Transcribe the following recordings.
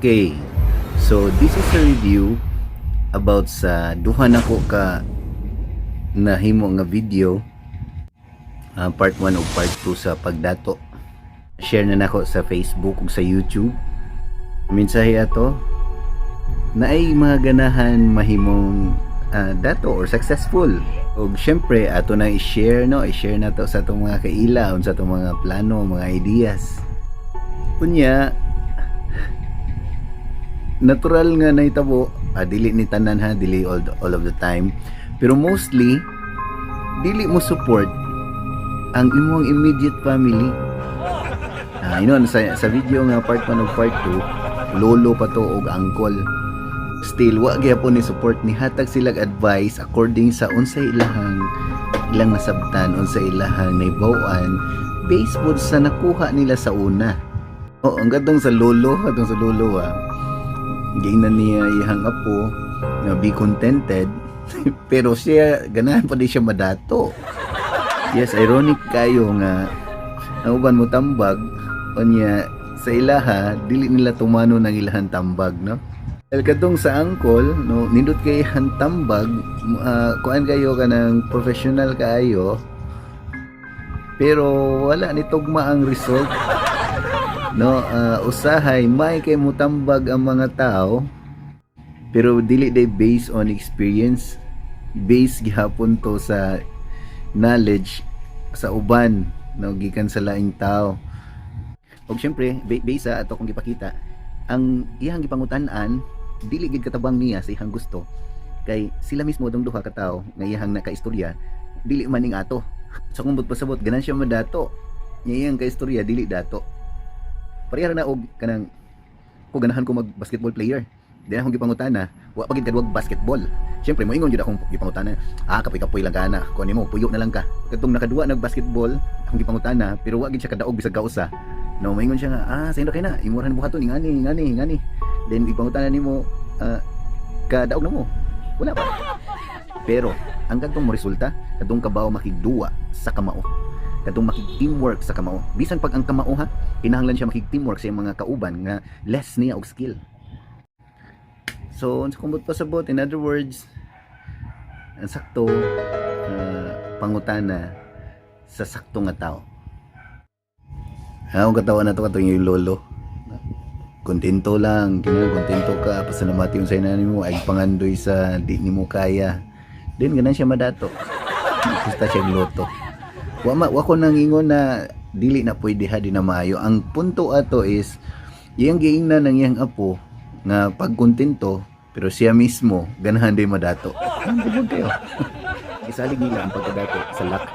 Okay. So this is a review about sa duha nako ka nahimo nga video, part 1 ug part 2 sa pagdato. Share na nako sa Facebook ug sa YouTube. Mensahe ato naay mga ganahan mahimong dato or successful. Ug syempre ato na i-share, no, i-share na to sa atong mga kaila unsa atong mga plano, mga ideas. Unya natural nga nahitabo, dili ni tanan ha, dili all of the time, pero mostly dili mo support ang imong immediate family. Inon sa video nga part 1 ug part 2, lolo pa to og uncle, still wa gyapon ni support. Ni hatag silag advice according sa unsay ilahang ilang nasabtan, unsay ilahang nahibaw-an, based pod sa nakuha nila sa una. Oh, ang katong sa lolo, giingnan niya iyang apo nga be contented, pero siya ganahan pa di siya madato. Yes, ironic kayo nga ang uban mo tambag, unya sa ilaha dili nila tumano ng ilahang tambag, no? Dahil katong sa uncle, no, nindot kay iyang tambag, kuan kayo, kanang professional kaayo, pero wala ni tugma ang result, no? Usahay may kay mutambag ang mga tao, pero dili day based on experience, based gihapon to sa knowledge sa uban, no, gikan sa laing tao. Og syempre based sa ato kong gipakita, ang iyang gipangutan-an dili gid katabang niya sa iyang gusto, kay sila mismo dong duha ka tawo nga iyang nakaistorya dili man ning ato. Sa kung pasabot, ganan siya madato nya iyang kaistorya dili dato. Pareha na og kanang ko ganahan ko mag basketball player. Di na akong gipangutana, wa pa gid kaduwag basketball. Syempre moingon jud akong gipangutana, "Ah, kapoy-kapoy lang ka na. Kuan nimo, puyo na lang ka." Kadtong nakaduwa nag basketball, akong gipangutana, pero wa gid siya kadaog bisag kausa. No, moingon siya nga, "Ah, sayo kay na, imo ra ni buhaton ingani, ingani, ingani." Then ipangutana nimo, "Kadaog na mo?" Wala pa. Pero ang kadtong mo resulta, kadtong kabaw makigduwa sa kamao. Kadtong makig-teamwork sa kamao. Bisan pag ang kamao ha, kinahanglan siya makig-teamwork sa iyang mga kauban nga less niya og skill. So, unsa kumbot pasabot, in other words, ang sakto pangutana sa sakto nga tao. Ang katawa na to katong yung lolo. Kontento lang, kinahanglan kontento ka, pasalamati yung sa nimo ay pangandoy sa di nimo kaya. Then ganan siya madato. Gusto siya loto. Wa ko nang ingon na dili na pwede ha, di na maayo. Ang punto ato is iyang giingnan ng iyang apo nga pagkontento, pero siya mismo ganahan din madato. Ang tibog kayo. Isalig nila ang pagkadato sa luck.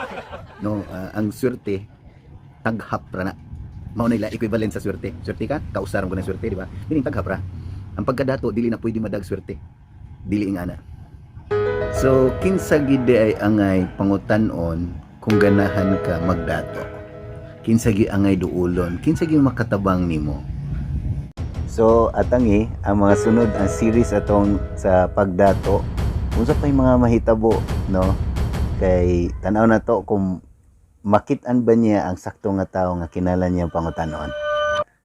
No, ang swerte taghap ra na. Mao na ila equivalent sa swerte. Swerte ka, kausaron ko ng swerte, di ba? Meaning taghap ra. Ang pagkadato dili na pwede madag swerte. Dili ingana. So kinsa gid ay angay pangutan-on kung ganahan ka magdato? Kinsa gi angay duulon? Kinsa gi makatabang nimo? So atangi ang mga sunod ang series atong sa pagdato. Unsa pa yung mga mahitabo, no? Kay tan-aw na to kung makit-an ba niya ang sakto nga tao nga kinahanglan niya pangutanon.